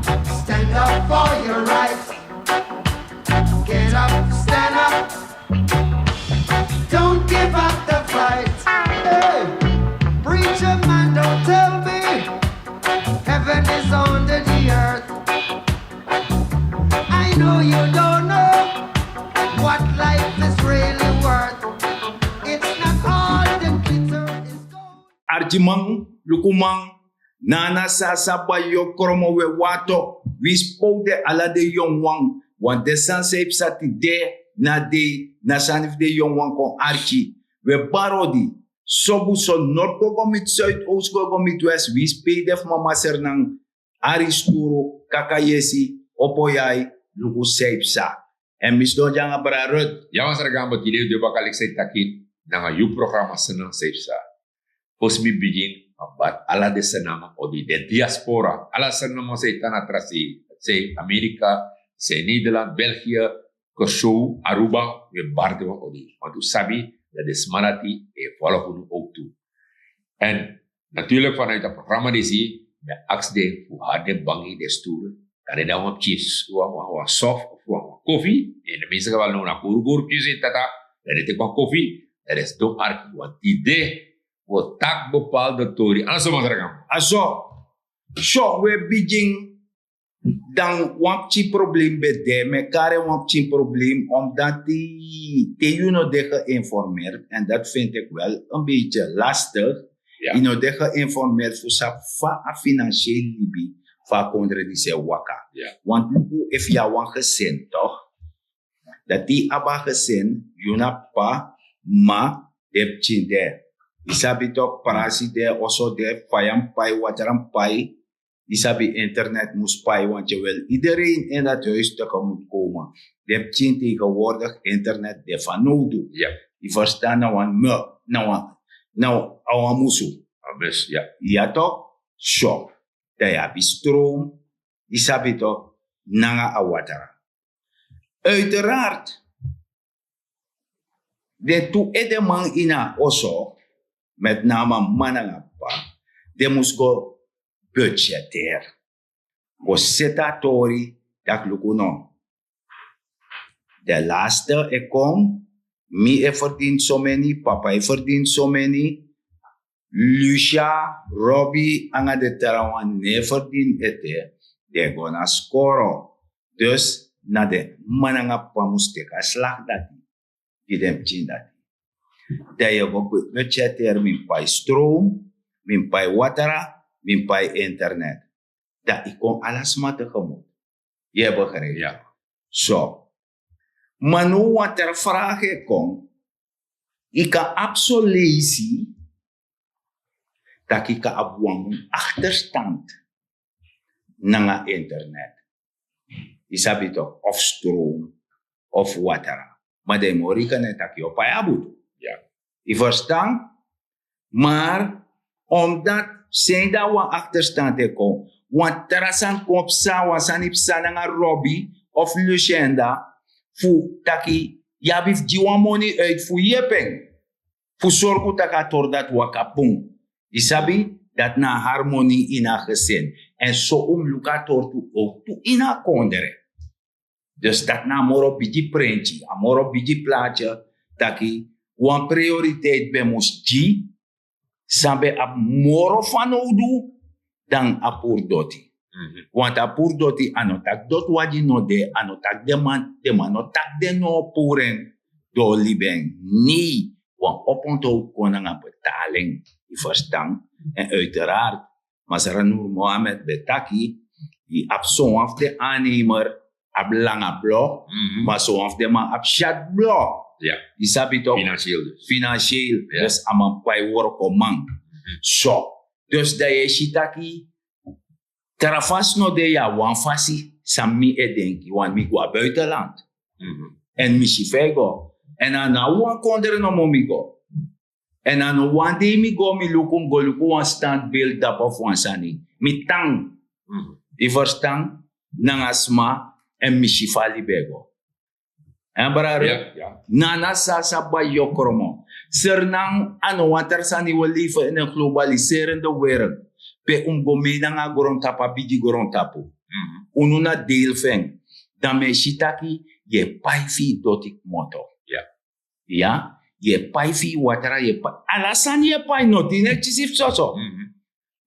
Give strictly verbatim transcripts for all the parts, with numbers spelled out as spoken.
Stand up for your rights. Get up, stand up. Don't give up the fight. Hey, preacher man, don't tell me heaven is under the earth. I know you don't know what life is really worth. It's not all the glitter is gold. Arkiman, lukuman, nana sasa bayokromo we wato, wi spow de ala de yonwan, wan de san sei psa tide, na de, na sani fu de yonwan kon arki, we barodi, sobu so nord go go mit zuid, oost go go mit west, wi spei de fu mama sernan, ari sturu, kaka yesi, opo yai, luku sei psa. En mi sidon de nanga bra Rut. Ya, masra Gambo, tide yu de baka leki san yu taki nanga yu programa Sena Sei Psa. Fosi mi bigin, mi bari ala den Sernama odi, den diaspora, ala Sernama san e tan na tra sei, sei Amerika, sei Nederland, België, Kòrsou, Aruba, wi e bari den wan odi. Want un sabi, dan den sma dati e folg unu ook tu. En natuurlijk vanuit a programa disi, mi e aksi den fu hari den bangi, den stoel. Kan den dan wan pikin, wan, wan, wan sof of wan, wan kofi. En de mensen wel now na guru guru pikin, tata, dan den teki wan kofi, dan den sidon arki, want tide wi o taki bepaalde tori. Ala so, masra Gambo. A so, so wi e bigin. Dan wan pikin probleem ben de, mi e kari en wan pikin probleem, omdat te yu no de geïnformeerd, en dat vind ik wel een beetje lastig, yu no de geïnformeerd fu sabi fa a financieel libi fu a kondre disi e waka. Want luku, efu yu abi wan gezin, toch? Dati yu abi a gezin, yu na p'pa, m'ma, den pikin de. Yu sabi toch, prasi de, oso de, faya mus pai, watra mus pai, yu sabi, internet mus pai, want yu wil iedereen in dat huis tegemoet komen. Den pikin tegenwoordig, internet de fanowdu. Yu verstan, na wan, na wan, na wan musu. A mus, ya. Ya toch? So, dan yu abi stroom, yu sabi toch, nanga a watra. Uiteraard, den tu edeman ini a oso, met name m'ma nanga p'pa, den mus go budgeteer, go seti a tori, taki luku no, de laatste e kon, mi e verdien so meni, papa e verdien so meni, Lucia, Robbie, nanga den trawan no e verdien ete, den e go na skoro. Dus na den m'ma nanga p'pa mus teki a slag dati gi den pikin dati. Dan yu e go budgeteer, mi mus pai stroom, mi mus pai watra, mi mus pai internet. Dan yu kon ala sma tegemoet. Yu e begrijp? So. Ma now wan tra vraag e kon. Yu kan abi son leisi taki yu kan abi wan achterstand nanga internet. Yu sabi toch, of stroom, of watra. Ma dan yu moro yu kan taki yu o pai a butu. Yu verstan? Maar omdat, sinds dat wan achterstand e kon, wan tra sani kon psa, wan sani psa nanga Robbie of Lucinda, fu taki yu abi fu gi wan moni uit fu yepi en, fu sorgu taki a tori dati waka bun. Yu sabi, dati na harmoni ini a gezin. En so un mus luku a tori tu, ook tu ini a kondre. Dus dati na a moro bigi prenti, a moro bigi plaatje, taki wan prioriteit ben mus gi san ben abi moro fanowdu dan a puru doti. Want a puru doti, a no taki doti wagi no de, a no taki den man, den man no taki den no puru en, den o libi en. Nei, wan oponthoud kon nanga betaling. Yu verstan? En uiteraard, Masra Nur Mohammed ben taki, yu abi son wan fu den aannemer abi langa blo, ma son wan fu den man abi syatu blo. Yu sabi toch? Financieel dus. Financieel. Dus a man pai wrokoman. So, dus dan yu e si taki tra fasi no de, ya wan fasi san mi e denki, want mi go na buitenland. En mi si fa e go. En a no na wan kondre nomo mi go. En a no wan dei mi go, mi luku, mi go luku wan standbeeld dapu of wan sani. Mi tan. Yu verstan? Nanga sma, en mi si fa a libi e go. En brada, nana sasa bayokromo. Sernang, a no wan tra sani, we leven in een globaliserende wereld. pe un mus go mei nanga a grontapu, a bigi grontapu, unu na deil fu en. Dan mi e si taki yu e pai fu yu doti kmoto. Ya, yu e pai fu yu watra, yu e pai, ala sani yu e pai, noti yu no e kisi fu soso.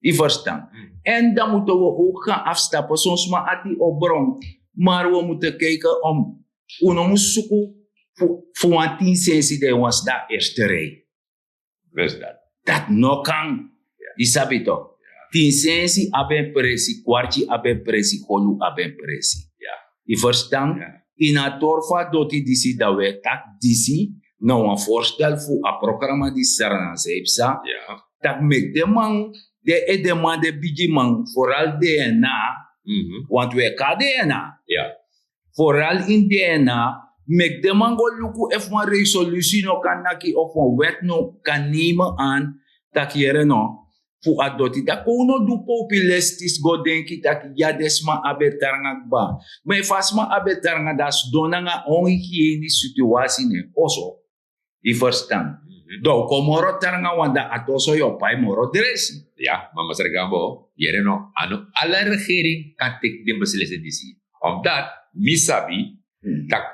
Yu ferstan? Èn dan mus wi ouk gan afstapu, son sma ati o bron. Mar wi mus kiki om, un no mus suku fu wan tin sensi den wan stan erste rei. Dati no kan. Yu sabi tok? Tin sensi abi en presi, kwarti abi en presi, holu abi en presi. Yu ferstan? Ini a tori fu a doti disi dan wi e taki disi na wan forstel fu a programa di srana sei psa, tak' meki den man, den edeman, den bigiman, foral dna, want wi e kon na dna, foral ini dna, meki den man go luku efu wan resolusi no kan naki of wan wet no kan neimen an, tak' yere no, fu a doti dati. Kon un no du populistis go denki tak' ya den sma abi e tranga kba. Ma efu a sma abi e tranga dan a sidon nanga a onhygienisch situasi na en oso. Yu ferstan? Dan un kon moro tranga wan dan a toso yu o pai moro dresi. Ya, ma masra Gambo, yere no, a no ala regering kan teki den beslissing disi. Omdat mi sabi tak'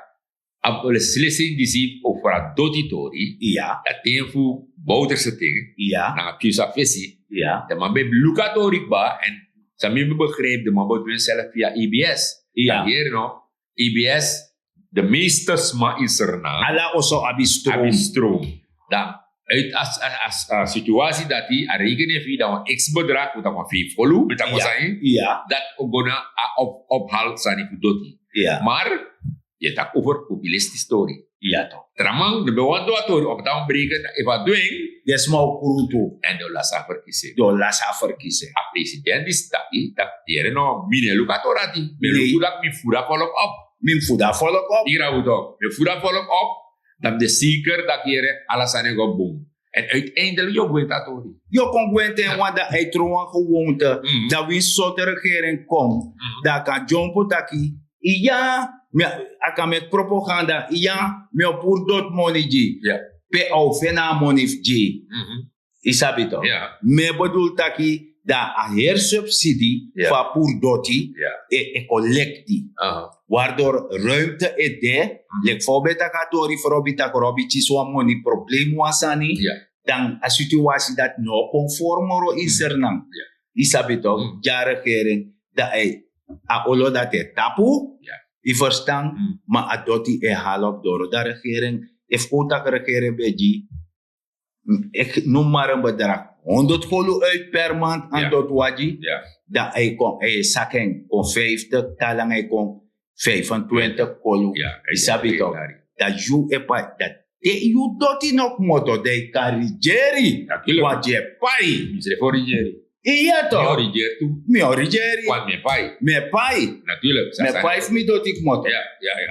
a beslissing disi over a doti tori, ya, a ten fu Bouterse ten, ya, nanga Pius a fesi, ya, den man ben luku a tori kba. En san mi ben begrijp, den man ben du en zelf via E B S. Ya. Yere no, E B S, de meeste sma in Sranan, ala oso abi stroom. Abi stroom. Dan uit a, a, a, a situatie dati, a rekening fu yu dan wan x bedrag, fu dan wan vijf kolu, mi taki wan sani, dati o go na a op, ophaal sani fu doti. Maar yu e taki over populistisch tori. Ya tok. Tra man no ben wani du a tori, of dan breken, efu a du en, den sma o krutu. En den o lasi a verkiezing. Den o lasi a verkiezing. A president disi taki, tak' yere no, mi no e luku a tori dati. Mi e luku tak' mi furu a volk op. Mi mus furu a volk op. Yu rabu tok, mi e furu a volk op. Dan mi de zeker tak' yere ala sani e go bun. En uiteindelijk yu o gwenti a tori. Yu o kon gwenti en, want dan a e tron wan gewoonte. Dan winsi sortu regering kon, dan a kan dyompo taki, iya, mi, a kan meki propaganda, iya, mi o puru doti moni gi yu. Pe a o feni a moni fu gi yu? Yu sabi tok? Mi e bedoel taki dan a heri subsidi fu a puru doti e, e kolekti. Waardoor ruimte e de, leki fa un ben taki a tori fu Robi, tak' Robi kisi wan moni problem wan sani, dan a situasi dati no o kon fori moro ini Sranan. Yu sabi tok? Gi a regering, dan a, a olo dati e tapu. Yu ferstan? Ma a doti e hali op doro. Dan regering, efu un taki regering ben gi, ik noem maar een bedrag, honderd kolu uit per maand aan doti wagi, dan a e kon, a e saki en kon vijftig, te langa a e kon vijfentwintig kolu. Yu sabi tok? Dan yu e pai, dan te yu doti no kmoto, dan yu kan rigeri. Wagi e pai. Iya tok? Mi o rigeri. Mi e pai. Mi e pai fu mi doti kmoto.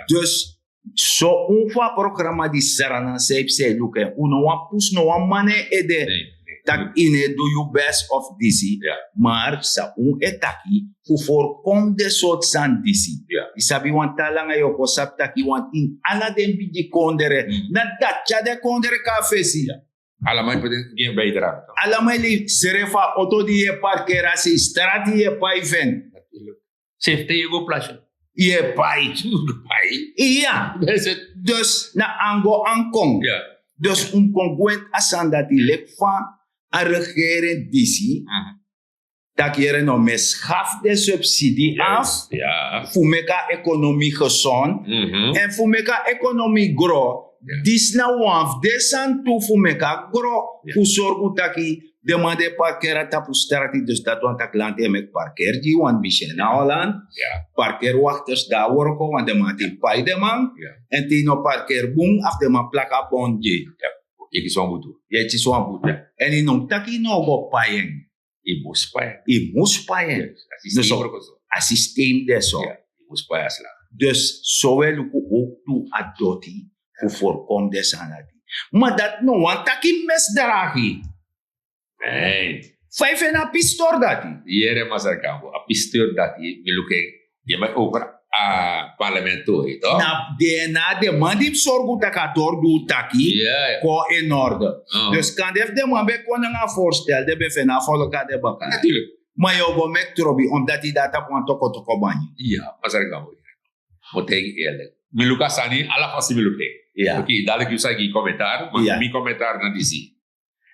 Dus so un fu a programa di Sranan sei psa e luku en, un no wani pusu no wan man na en ede, tak' yu no e du yu best of disi. Maar san un e taki fu voorkom den sortu sani disi. Yu sabi, wan te langa yu o kon sabi tak' yu wani ini ala den bigi kondre, na dati tyari den kondre kon na fesi. Ala man e poti en gi en bijdrage. Ala man e lei srefi a oto di yu e parkeri a sei, strati yu e pai fu en. Sefte yu e go plasi. Yu e pai. Iya. Dus na ango ankon. Dus un kon gwenti a sani dati leki fa a regering disi taki yere no, mi e schafu den subsidi af fu meki a ekonomi gesond en fu meki a ekonomi gro. Disi na wan fu den sani tu fu meki a gro, fu sorgu taki den man di e parkeri na tapu strati, dus dati wani taki lanti e meki parkeri gi wan, mi si en na Holland. Parkeriwakters di e wroko, want den man ati pai den man. En te yu no parkeri bun, a fu den man plaki a bon gi yu. Yu e kisi wan butu. Yu e kisi wan butu. En yu no mus taki yu no o go pai en. Yu mus pai en. Yu mus pai en. A systeem de so. Dus so wi e luku ook tu a doti fu voorkom den sani dati. Ma dati no wani taki mi misdragi. Fa yu feni a pistori dati? Yere masra Gambo, a pistori dati mi luku en. Yu e bai over a parlement tori tok? Na den, na den man di mus sorgu tak' a tori di un taki kon in orde. Dus kande fu den man ben kon nanga a voorstel, den ben feni a volk na den baka. Natuurlijk. Ma yu o go meki trobi omdat yu de na tapu wan toko toko banyi. Ya, masra Gambo. Mo taigi yu eerlijk. Mi luku a sani ala fasi mi luku en. Ya. Oké, dati yu sa gi komentar, ma mi komentar na disi.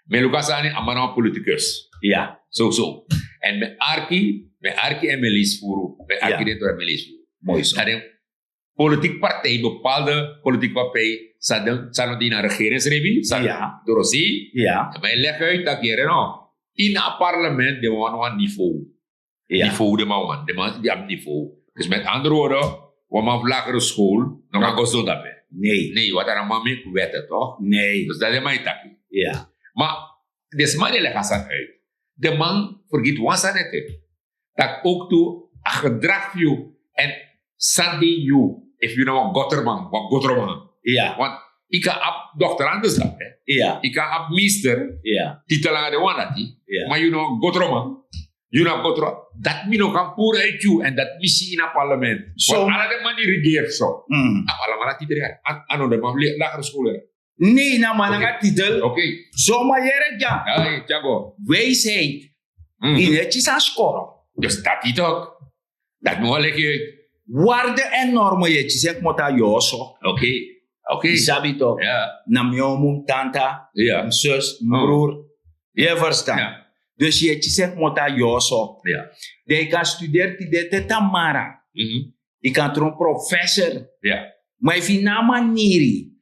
Mi luku a sani, a man na wan politicus. Ya. So so. En mi arki, mi arki en mi leisi furu. Mi arki den tu en mi leisi furu. Moi so. Dan den politiek partij, bepaalde politiek partij, sa den sa no di na regeringsrebi, sa dorosi. Ya. Ma yu leg uit dat hier no. In a parlement den wan wan niveau. Niveau den man wan, den man di abi niveau. Dus met andere woorden, wan man fu lagere school no kan go sidon dape. Nee. Nee, want a na man meki wette toch? Nee. Dus dat den man e taki. Ya. Ma den sma di e leg a sani uit, den man fergiti wan sani ete. Dat ook tu a gedrag fu yu en san de yu, efu yu na wan gotroman, wan gotroman. Ya. Want yu kan abi dokter anders dape. Ya. Yu kan abi meester. Ya. Titel nanga den wan dati. Ya. Ma yu na wan gotroman. Yu na kotro. Dat mi no kan puru uit yu en dat mi si in a parlement. So ala den man di regeer so. Abi alamala titel ya. A no den man fu lagere school ya. Nee, na man nanga titel. Oké. So ma yere dya. Ai, Tiago. Wijsheid. Ini e kisi a skoro. Dus dati tok. Dat mi wan leki uit. Waarde en normen yu e kisi en kmoto na yu oso. Oké. Oké. Yu sabi tok. Na mi omu, mi tanta, mi sus, mi broer. Yu e ferstan? Dus yu e kisi en kmoto na yu oso. Dan yu kan studeri tide te tamara. Yu kan tron professor. Ma efu yu no abi maniri,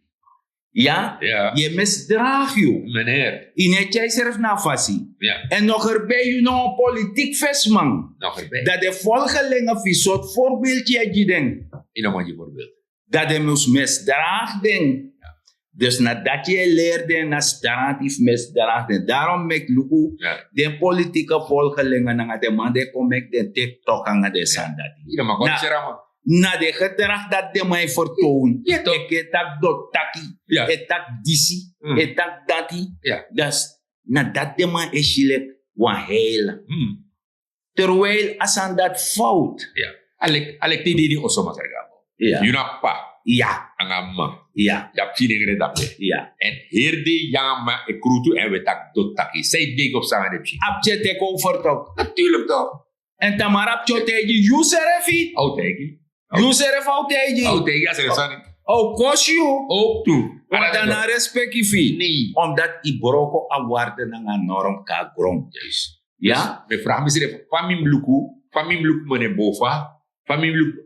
ya, yu e misdragi yu. Yu no e tyari yusrefi na a fasi. Èn no gerbei yu na wan politiki fesiman. Dan den folgelinge fu yu sortu voorbeeld yu e gi den. Yu no man gi voorbeeld. Dan den mus misdragi den. Dus na dati yu e leri den na strati fu misdragi den. Darom meki luku, den politiki folgelinge nanga den man di e kon meki den tiktok nanga den sani dati. Na den gedrag dati den man e fertown. Eke e taki doti taki, e taki disi, e taki dati. Dan na dati den man e si leki wan heil. Terwijl a sani dati fout. Aleki te yu de ini oso masra Gambo, yu na p'pa nanga m'ma, yu abi pikin nengre dape. Èn heri dei yu nanga m'ma e krutu èn wi e taki doti taki san yu denki fu san nanga den pikin? A pikin e teki over tok. Natuurlik tok. Èn tamara pikin o taigi yu, yusrefi a o taigi. Yusrefi a o taigi. A o taigi a srefi sani. A o kosi yu. Owktu. Wan dan na respeki fu yu. Omdat yu broko a warde nanga a norm kon na gron. Ya. Mi e fraga misrefi fa mi mus luku, fa mi mus luku meneer Bova, fa mi mus luku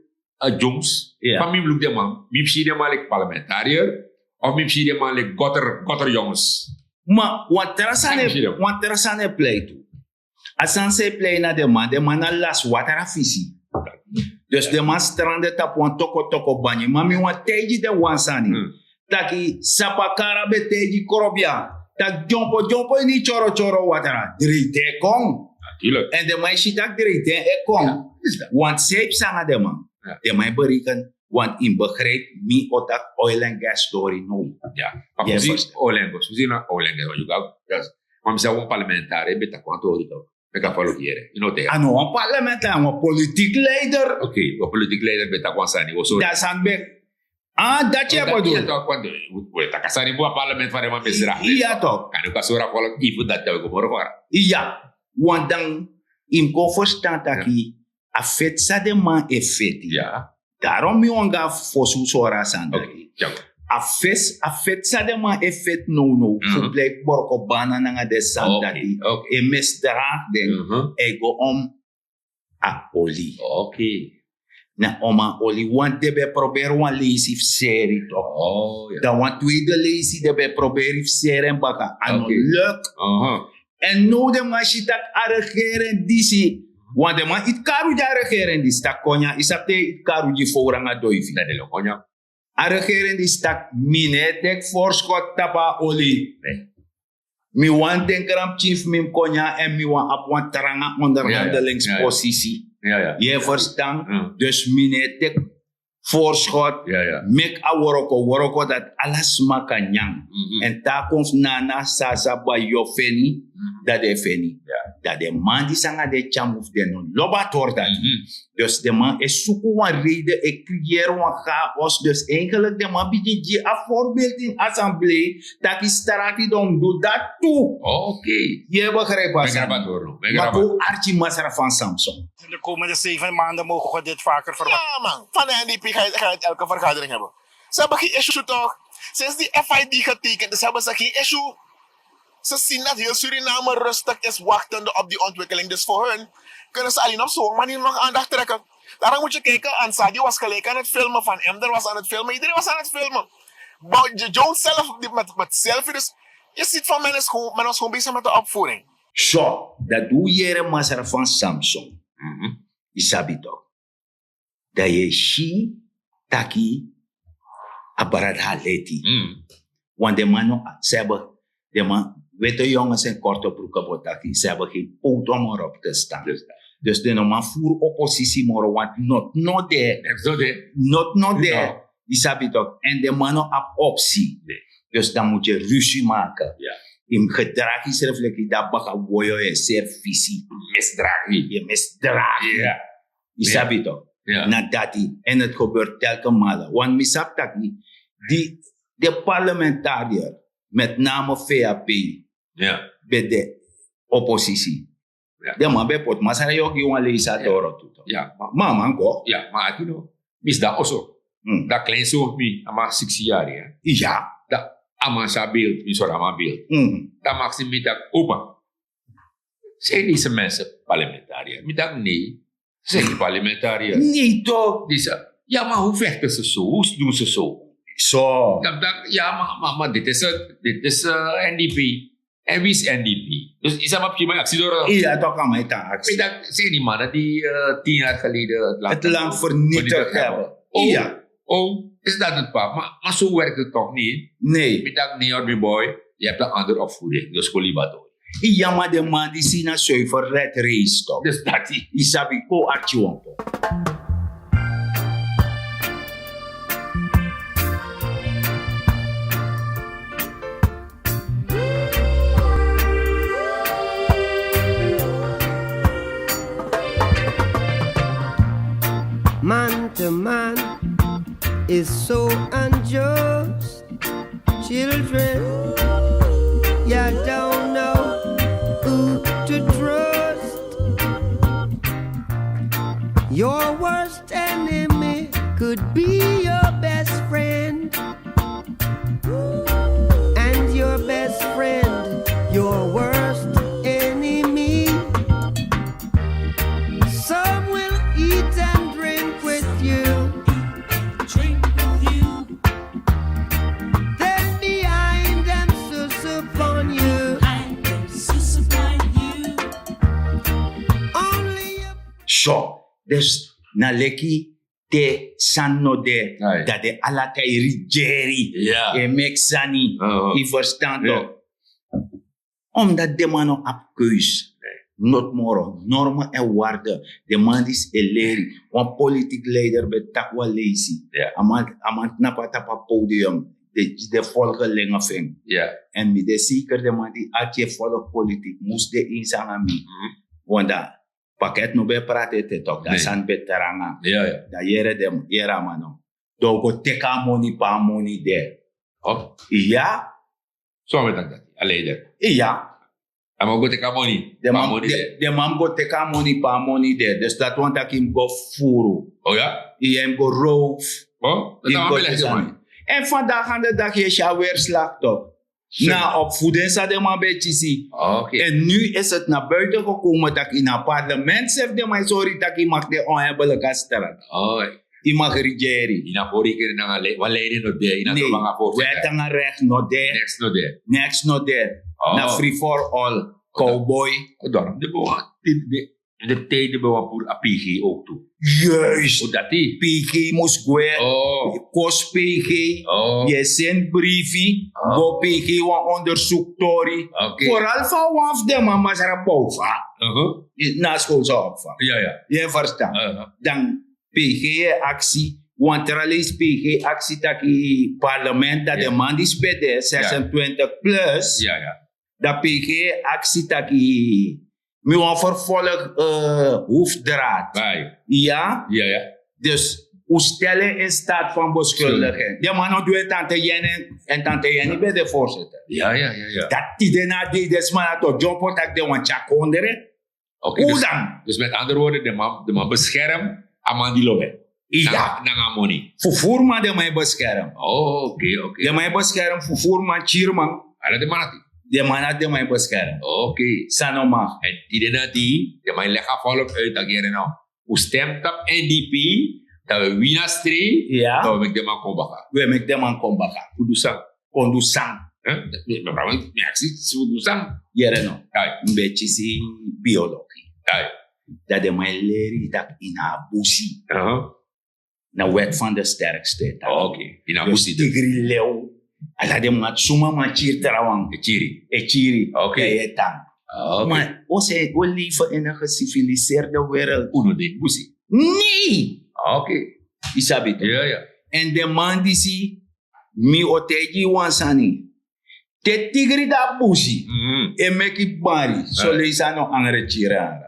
Jones, fa mi mus luku den man? Mi mus si den man leki parlementariër of mi mus si den man leki gotter, gotter jongens? Ma wan tra sani e plei tu. A sani san e plei na den man, den man na lasi watra fisi. Dus den man strande tapu wan toko toko banyi. Ma mi wani taigi den wan sani. Taki Sapakara ben taigi Krobia taki dyompo dyompo ini tyoro tyoro watra, dreiten e kon. Èn den man e si taki dreiten e kon. Want san e psa nanga den man? Den man e bereken. Want yu mus begrijpi, mi o taki oil and gas tori now. Ya. Ma fu si oil and gas, fu si na oil and gas wan yu go. Ma mi sabi wan parlementari ben taki wan tori tok. Meki a falo gi yere. Yu no te. A no wan parlementari, wan politiki leider. Oké, wan politiki leider ben taki wan sani. Dati sani ben. A dati yu e bedoel. We taki a sani bun a parlement fa den man ben sragi. Ya tok. Kan yu kan sori a falo gi fu dati dan we go moro fara. Ya. Want dan yu mus kon ferstan taki a feti san den man e feti. Darom mi wani go na fosi un sori a sani dati. A feti, a feti san den man e feti nownow fu blei borkobana nanga den sani dati, e misdragi den. E go om a oli. Na om a oli, want den ben e proberi wan leisi fu seri tok. Dan wan tweede leisi den ben e proberi fu seri en baka, a no luk. Èn now den man si taki a regering disi, want den man iti karu gi a regering disi taki kon nyan, yu sabi te yu iti karu gi fowru nanga doifi. A regering disi taki mi no e teki voorschot tapu a oli. Mi wani den granpikin fu mi mus kon nyan èn mi wani abi wan tranga onderhandelingsposisi. Yu e ferstan? Dus mi no e teki voorschot. Meki a wroko wroko dati ala sma kan nyan. Èn te a kon fu nana, sasa, bai, yu o feni, dan den e feni. Dan den man disi nanga den tyari mus den no lobi a tori dati. Dus den man e suku wan reide e kriyeri wan chaos. Dus eigenlik den man bigin gi a voorbeeld in assemblee taki strati don mus du dati tu. Ye begrijpi a sani. Ma kon arki masra van Samson. De komende zeven maanden mogen we dit vaker verwachten. Ja man, van de N D P ga je het elke vergadering hebben. Ze hebben geen issue toch? Sinds die F I D getekend is, hebben ze geen issue. Ze zien dat heel Suriname rustig is, wachtende op die ontwikkeling. Dus voor hun kunnen ze alleen op zo'n manier nog aandacht trekken. Daarom moet je kijken, Ansadi was gelijk aan het filmen, Van Emden was aan het filmen, iedereen was aan het filmen. But Jones zelf, die met, met selfie, dus je ziet van men, is gewoon, men was gewoon bezig met de opvoering. So, dat doe yere masra van Samson. Isabi toch. Dan yu e si taki a brada leti. Want den man no, ze hebben, den man, witte jongens in korte broeken bo taki, ze hebben geen poot om erop te staan. Dus den no man voer oppositie moro, want not no de. Not no de. Isabi toch. En den man no abi opsi. Dus dan moet je ruzie maken. Yu mus gedragi srefleki dat baka woyo e servisi. Misdragi. Yu misdragi. Isabi toch. Na dati. En het gebeurt telkens malen. Want mi sabi taki die, de parlementariër, met name V H P, bij de oppositie. Den man ben poti masra yogi wan leisi a toro tu. Ma a man go. Ya ma aki no. Mi si dan oso. Dan klein so mi a man siksi yari. Ya. Dan a man sa beeld, mi sori a man beeld. Dan maksi mi taki opa, zijn deze mensen parlementariër? Mi taki nee. Ze zijn niet parlementariër. Nee toch? Die zei, ja maar hoe vechten ze zo? Hoe doen ze zo? Zo. Dan dacht ik, ja maar, maar, maar dit is het, dit is eh, N D P. En wie is N D P? Dus is dat maar prima actie door. Ja, toch kan mij tax. Ik dacht, zijn die mannen die eh, tien jaar geleden het land, het land vernietigd hebben. Oh, is dat het pap? Maar, maar zo werkt het toch niet? Nee. Ik dacht, nee hoor, mijn boy, je hebt een andere opvoeding. Dus kolibato. Iya, ma den man disi na zuiver red race toch. Dus dati. Isabi, kon arki wan po. Man to man is so unjust. Children, you don't know who to trust. Your worst enemy could be your best friend. And your best friend, your worst enemy. Some will eat and drink with you. Drink with you. Then behind them sus upon you. Behind them sus upon you. Only you. So, dus na leki te sani no de, dan den ala kan e rigeri, e meki sani. Yu ferstan tok? Omdat den man no abi keus, noti moro, normen en waarde. Den man disi e leri. Wan politiki leider ben taki wan leisi. A man, a man tnapu na tapu a podium, den gi den folkelingen fu en. Èn mi de seker den man di arki e folku politiki mus de eens nanga mi. Want dan paket no ben e prati ete tok, dan sani ben tranga. Dan yere den, yere a man no. Dan un go teki a moni pe a moni de. Iya. So a man e taki dati, a leider? Iya. A man go teki a moni pe a moni de? Den man go teki a moni pe a moni de. Dus dati wani taki yu mus go fufuru. Iya, yu mus go roof. Yu mus go du sani. Èn vandaag aan de dag yu e si a weerslag tok. Na a opvoeding san den man ben e kisi. En nu is het na buiten gekomen taki ini a parlement srefi den man e sori taki yu mag de onhebbelijk a strat. Yu mag rigeri. Yu na voorrekening nanga wan leiding no de. Yu na so nanga voorzitter. Wet nanga recht no de. Niks no de. Niks no de. Na free for all. Cowboy. Daarom de bewaard. De tijd ben wan puru a P G ook tu. Juist. Dati P G mus gwe. Kos P G. Yu e seni briefi. Go P G wan onderzoek tori. Vooral fa wan fu den man masra bofa. Na school sa opfa. Yu e ferstan? Dan P G e aksi. Wan tra leisi P G aksi taki parlement dati den man disi ben de zesentwintig plus. Dan P G e aksi taki Mi wan vervolg hoefdraad. Ya. Dus un stel en in staat van beschuldiging. Den man no du en tante yeni. En tante yeni ben de voorzitter. Dati den na dei den sma na to dyompo taki den wan tyakondre. Oké. Dus met andere woorden, de man bescherm a man di lowe. Nanga moni. Fufuruman den man e beskerm. Oké. Den man e beskerm fufuruman, tyiriman. Ala den man ati. Den man ati den man e beskerm. Oké. San no mag. En di den na di den man e legi a volk uit taki yere no, un stem tapu n d p, dan we wini a strei. Dan we meki den man kon baka. We meki den man kon baka. Fu du san? Kon du san? Mi aksi fu du san? Yere no. Mi ben kisi biologi. Dan den man e leri yu taki ini a busi na wet van de sterkste e taki. Yu tigri lew. Ala den man suma man kiri trawan e kiri. E kiri. Dan yu e tan. Ma o se o leife ini a gesiviliseerde wereld. Un no de ini busi. Nei. Yu sabi tu. En den man disi, mi o taigi yu wan sani. Te tigri de a busi e meki bari, soleisi a no angre kiri nanga.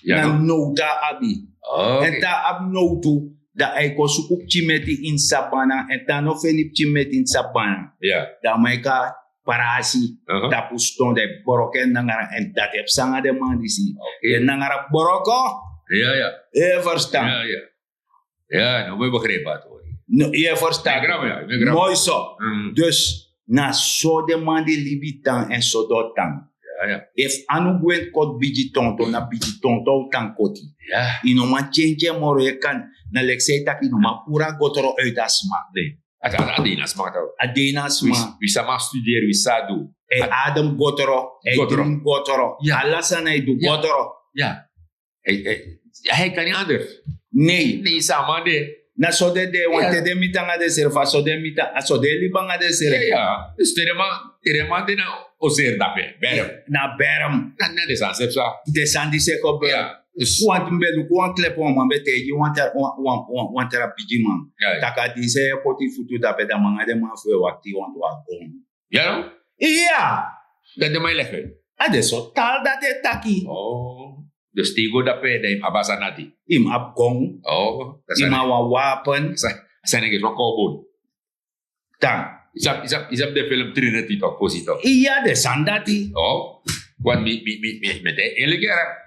Na nowtu a abi. Èn te a abi nowtu, dan a e kon suku pikin meti ini sabana. Èn te a no feni pikin meti ini sabana, dan a man e kon na prasi tapu ston, dan a e broko en nanga. Èn dati e psa nanga den man disi. Den nanga broko. Yu e ferstan? Ya, no, mi e begrijp a tori. No, yu e ferstan? Moi so. Dus na so den man di libi tan èn so den o tan. Efu a no gwe ini koti bigi tonton, na bigi tonton a o tan koti. Yu no man kenki en moro. Yu e kan, na leki san yu taki, yu no man puru a gotro uiti a sma. A de ini a sma. A de ini a sma. Wi sama studeri, wi sa du. A e adem gotro, a e dringi gotro. Ala sani a e du gotro. Ai kan ni anders. Nei. Nei, sama de. Na so den de, want te den miti nanga densrefi, a so den miti, a so den libi nanga densrefi. Dus te den man, te den man de na o seri dape berm. Na berm. Na den sani srefi sa. Den sani disi e gebeur. Want mi ben luku wan klepu, wan man ben taigi wan tra, wan tra bigi man taki a disi e poti futu dape, dan man nanga den man fu e wakti, want wan gon. Ya no? Ya. Dan den man e legi. A de so taal dati e taki. Dus te yu go dape, dan yu mus abi a sani dati. Yu mus abi gon. Yu mus abi wan wapen. A sani enke so kon bun. Dan yu sabi den film Trinity tok, fosi tok. Ya, den sani dati. Want mi, mi, mi, mi, mi de eerlijk,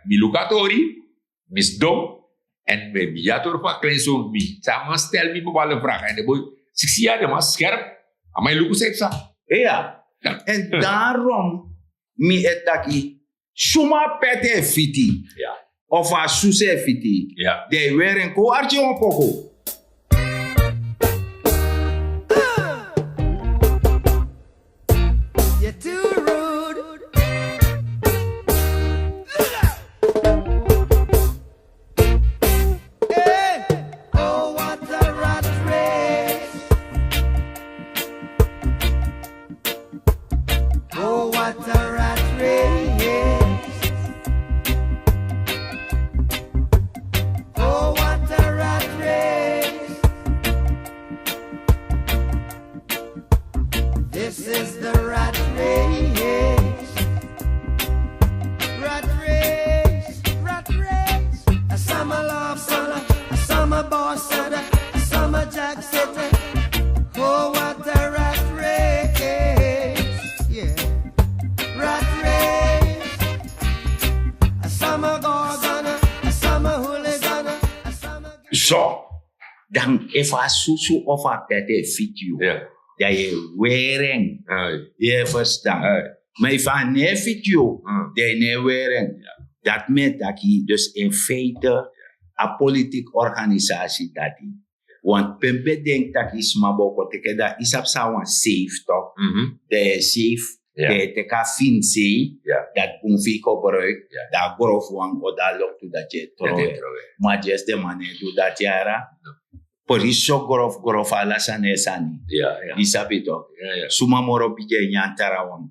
mi luku a tori. Mi sidon, èn mi, mi yari tori fu a kleinzoon fu mi. San a man stel mi bepaalde vraag. Èn den boi, siksi yari, den man scherp. A man e luku san yu psa. Ya. Èn daarom mi e taki, suma peti e fiti, of a susu e fiti, dan yu weri en. Kon arki wan poku. You're too rude. Look out! Hey! Oh, what a rat race. Oh, what a rat race. Oh, what a rat race. This is the rat race. Rat race, rat race. A summer love summer, a summer boss sada, a summer jack sitter. Oh, what a rat race. Yeah. Rat race. A summer gorgana, a summer hooligan, a summer. So, dan efu a susu of a peti e fiti yu, dan yu e weri en. Yu e ferstan? Ma efu a no e fiti yu, dan yu no e weri en. Dati mi e taki, dus in feite, a politiki organisasi dati. Want pe mi ben denki taki sma bo kon teki en, dan yu sabi san a wan safe tok. Dan yu e safe, dan yu e teki a finsei, dati bun fu yu gebruik, dan a grofu wan go de na loktu dati yu e tron. Ma dyesi den man no e du dati yara. Prisi so grofu grofu, ala sani e sani. Yu sabi tok. Suma moro bigi e nyan trawan.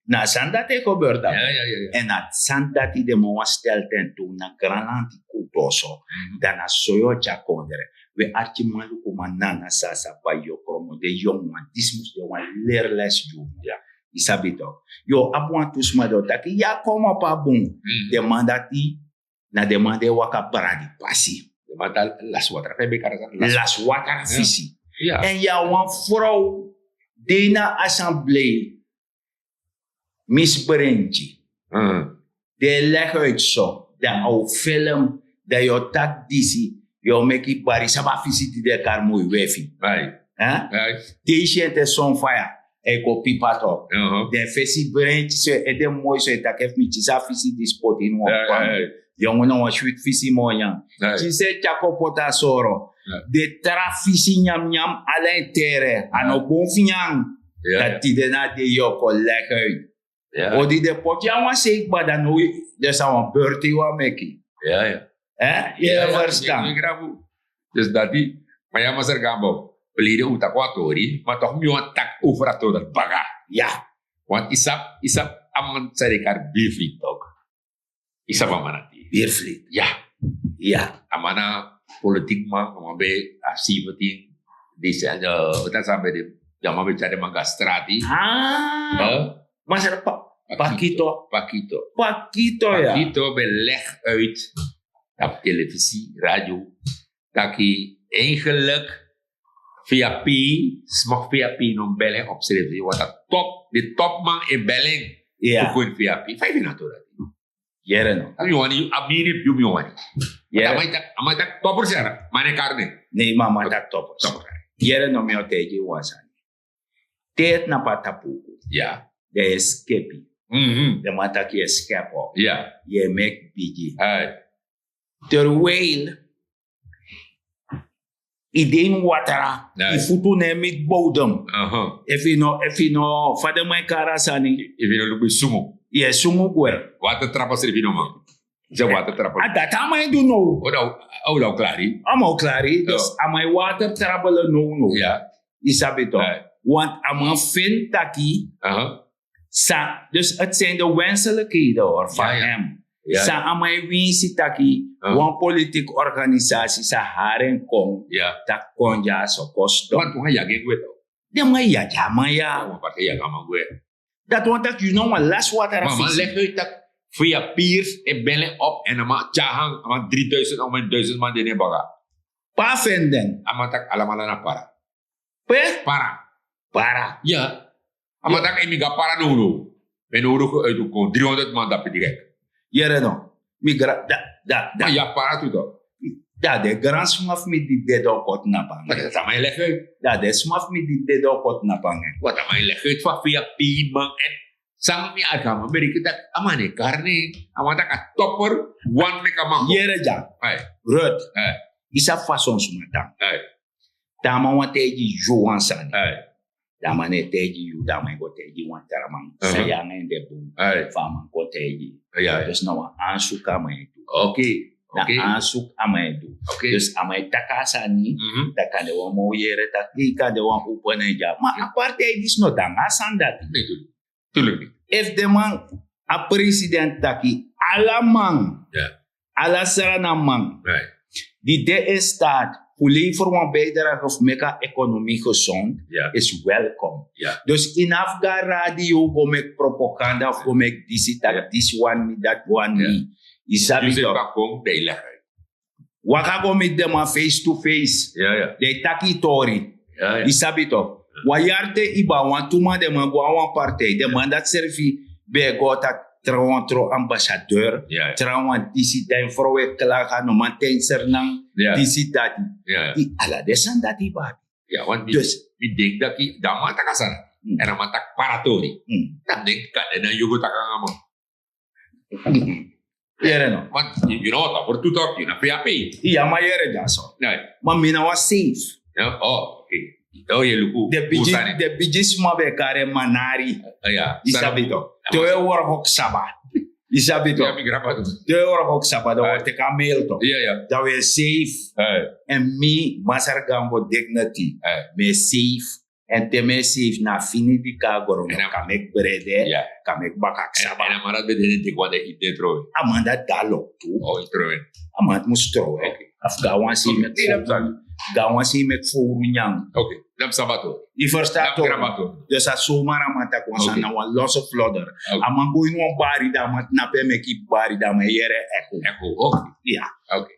Na a sani dati e gebeur dati. Èn na a sani dati den man wani stel ten tu na Granlanti, Kudoso. Dan na so yu o tyari kondre. We arkiman, lukuman, nana, sasa, bai, yokromo, den yonguman, disi mus de wan leri lesi gi unu. Yu sabi tok. Yu o abi wantu sma den o taki ya komo pa bun. Den man dati na den man di e waka bradi pasi. Den man dati lasi watra fa yu ben kari a sani. Lasi watra fisi. Èn yu na wan frow de ini a assemblee, misi brenti, den e legi uit so, dan a o film, dan yu o taki disi, yu o meki bari sabi a fisi di den e kari moi wefi. Te yu si en te son faya, èn yu go pipa tok. Den fesi brenti so, ede moi so, yu taki efu mi kisi a fisi disi poti ini wan pan, yongu na wan switi fisi mi o nyan. Kisi en tyako poti a soro. Den tra fisi nyamnyam ala en tere, a no bun fu nyan. Dan tide na a dei yu o kon legi uit. Odi den poti a wan sei kba dan now, den sa wan berti yu a meki. Yu e ferstan? Dus dati, ma ya masra gambo, pleide un taki wan tori, ma tok mi wani taki over a tori dati baka. Ya. Want yu sabi, yu sabi a man san den e kari Birflint tok. Yu sabi a man dati? Birflint. Ya. Ya. A man na politiki man, a man ben a zeventien december, wat a san ben de, a man ben tyari den man go na strati. Masra Pakito. Pakito. Pakito, ya. Pakito ben legi uit op televisie, radio, taki eigenlijk V I P, sma fu V I P no bel en op srefi, want a top, di topman e bel en. Fu kon ini V I P, fa yu feni a tori dati? Yere no. A mi wani, a mi ni yu mi wani. Yere. A man taki, a man taki topper sera, man e kari nen. Nee, ma a man taki topper. Topper. Yere no, mi o taigi yu wan sani. Te yu e tnapu a tapu uku. Ya. Dan yu e skepi. Den man taki yu e skepi. Ya. Yu e meki bigi. Terwijl yu de ini watra, yu futu no e miti bodem. Efu yu no, efu yu no, fa den man e kari a sani. Efu yu no luku yu sungu. Yu e sungu gwe. Watertrap srefi no man. Ze watertrap. A dati a man e du now. O dan, o dan o klari. A man o klari, dus a man e watertrap now now. Ya. Yu sabi tok. Want a man feni taki san, dus het zijn de wenselijkheden hoor, van hem. San a man e winsi taki wan politiki organisasi sa hari en kon, taki kon dya so kon stop. Want wan yagi en gwe tok. Den man yagi a man ya. Wan parti yagi a man gwe. Dati wani taki yu no man lasi watra fisi. Ma a man legi uit taki V I P'ers e bel en op èn a man tyari han, a man dri duisend, a man duisend man de ini en baka. Pe a feni den? A man taki alamala na para. Pe? Para. Para. Ya. A man taki efu mi go na para nownow, mi e nownow uit un kon driehonderd man dape direct. Yere no. Mi gra, da, da, da. Ma yu abi para tu tok. Dan den gran sma fu mi di dede o kon tnapu nanga en. Ma dati a man e legi uit. Dan den sma fu mi di dede o kon tnapu nanga en. Want a man e legi uit fu a V I P man èn san mi arki a man ben reken taki a man no e kari nen. A man taki a topper wani meki a man go. Yere dya. Rut. Yu sabi fa son sma tan. Te a man wani taigi yu wan sani, dan a man no e taigi yu, dan a man e go taigi wan tra man san yu nanga en de bun. Fa a man kon taigi yu. Dus na wan aansuku a man e du. Na aansuku a man e du. Dus a man e taki a sani, dan kande wan man o yere taki, kande wan opo na en dya. Ma a partij disi no de nanga a sani dati. Efu den man, a president taki, ala man, ala Sranan man di de in staat fu lever wan bijdrage fu meki a economie gezond, is welkom. Dus yu no abi fu go na radio go meki propaganda fu go meki disi taki disi wani mi, dati wani mi. Yu sabi tok. Waka go miti den man face to face. Dan yu taki yu tori. Yu sabi tok. Wan yari te yu ben abi wantu man, den man go na wan partij, den man dati srefi ben e go taki trawan tron ambassadeur, trawan disi, dan yu frow e klagi a no man ten Sranan, disi dati. Ala den sani dati yu ben abi. Dus mi denki taki dan a man taki a sani, èn a man taki para tori. Dan mi denki kande na yu go taki nanga a man. Yere no. Want yu no wata for tu tok, yu na V I P. Iya, ma yere dya so. Ma mi na wan safe. Den bigi, den bigi sma ben e kari en Manari. Yu sabi tok. Te wi e wroko ksaba. Yu sabi tok. Te wi e wroko ksaba, dan wi e teki a mail tok. Dan wi e safe. Èn mi, Masra Gambo Dignity, mi e safe. Èn te mi e safe, na fini di kon na gron, kan meki brede, kan meki baka ksaba. Èn a man dati ben de den teki wan den iti den trowe. A man dati de na loktu. A man dati mus trowe. A fu go na wan sei meki Gawan si meki fowru nyan. Oke. Dan sabato. Yu ferstan? Tok. Dus a somar a man taki wan sani na wan losse flodder. A man go ini wan bari dan a man tnapu en meki bari dan a man yere. Eko. Eko. Oke. Ya. Oke.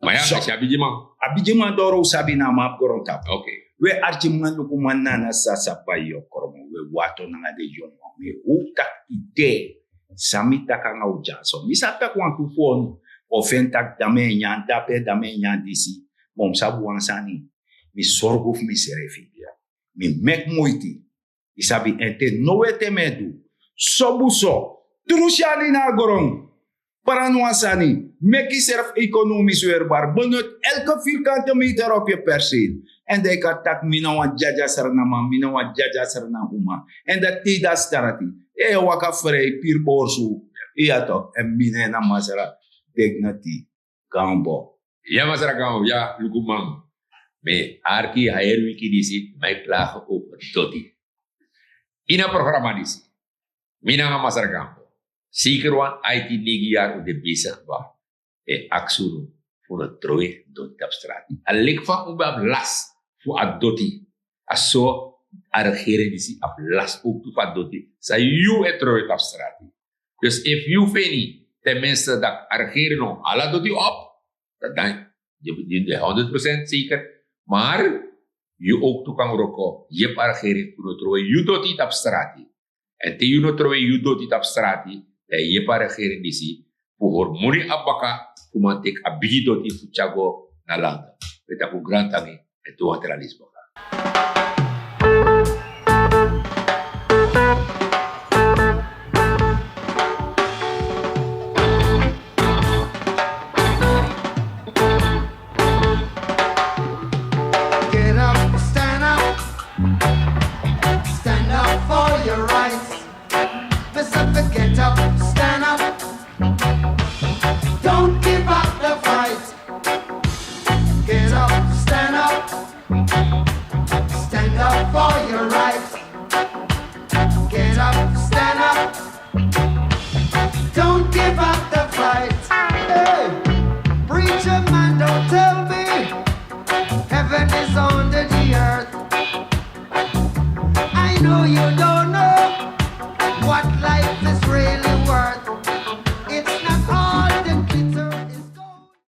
Ma ya a bigiman. A bigiman doro un sabi na a man abi grontapu. Oke. We arkiman lukuman nana sasa bai yokromo we wato nanga de yongo mi huktak ide. San mi taki nanga un dyaso mi sabi taki wantu fonu o feni taki dan mi e nyan dape dan mi e nyan disi. Ma un mus sabi wan sani. Mi sorgu fu misrefi. Mi meki muiti. Yu sabi en te no wete mi e du sobu so. Tru syani na a gron. Pran wan sani. Meki yuserfi ekonomis werbar benut elke virkante meter op yu perseel. Èn dan yu kan taki mi na wan dyadya srnaman mi na wan dyadya srnanuma. Èn dan te yu de na strati yu e waka frei piri borsu. Yu ya tok' èn mi na en na masra dignity. Gambo. Ya masra gambo ya lukuman. Mi arki a heri wiki disi mi e klage over doti. Ini a programa disi mi nanga masra gambo seker wan aiti neigi yari un de besigi kba. E aksi unu fu no trowe doti tapu strati a leki fa un ben abi lasi fu a doti. A so a regering disi abi lasi owktu fu a doti san yu e trowe tapu strati. Dus efu yu feni ten minste dati a regering no hala doti op dan dan yu de honderd prosent seker. Mar yu owktu kan wroko yepi a regering fu no trowe yu doti tapu strati. Èn te yu no trowe yu doti tapu strati dan yu yepi a regering disi fu hori moni abi baka fu man teki a bigi doti fu tyari go na landa. We taki un grantangi èn tu wan tra lesi baka. Get up, stand up, stand up for your rights. Mister Get up, stand up. Don't give up the fight. Get up, stand up. Stand up for your rights. Get up,